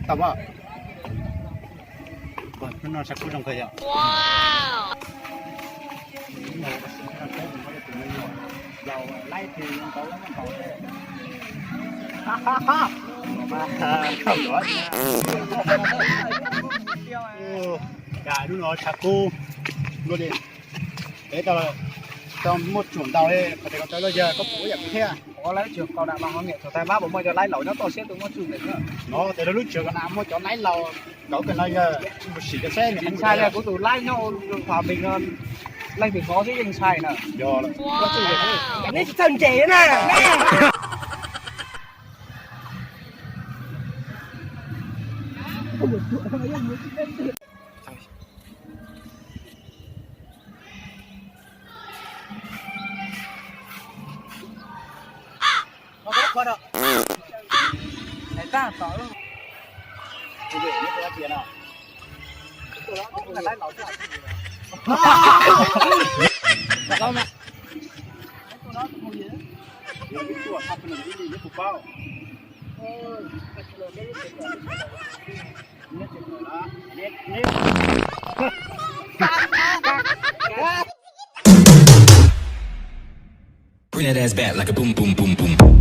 Tau pom. Hnub no tshav kub zoo kawg yog. Hnub no tshav kub luaj li. Peb tau, tau muaj tsuam ntau li, qhov tias koj tau loj yawg koj puas yam kuv thiab. Ua lawv tsuam kaus nam mas ho niam txog tais vab puas muaj cov laib laus nyob toj siab tus muaj tsuam ntawm no. No tes lub tsuam kaus nam muaj cov laib laus, kauv kawg no yawg tsis mus sim cov seb. Ntshai yog kuv tus laib nyob Hòa Bình no, leej twg khov xwb yeej ntshai na. Yog lawm. Neb tsis txawj ntses na. Bring that ass back like a boom, boom, boom, boom.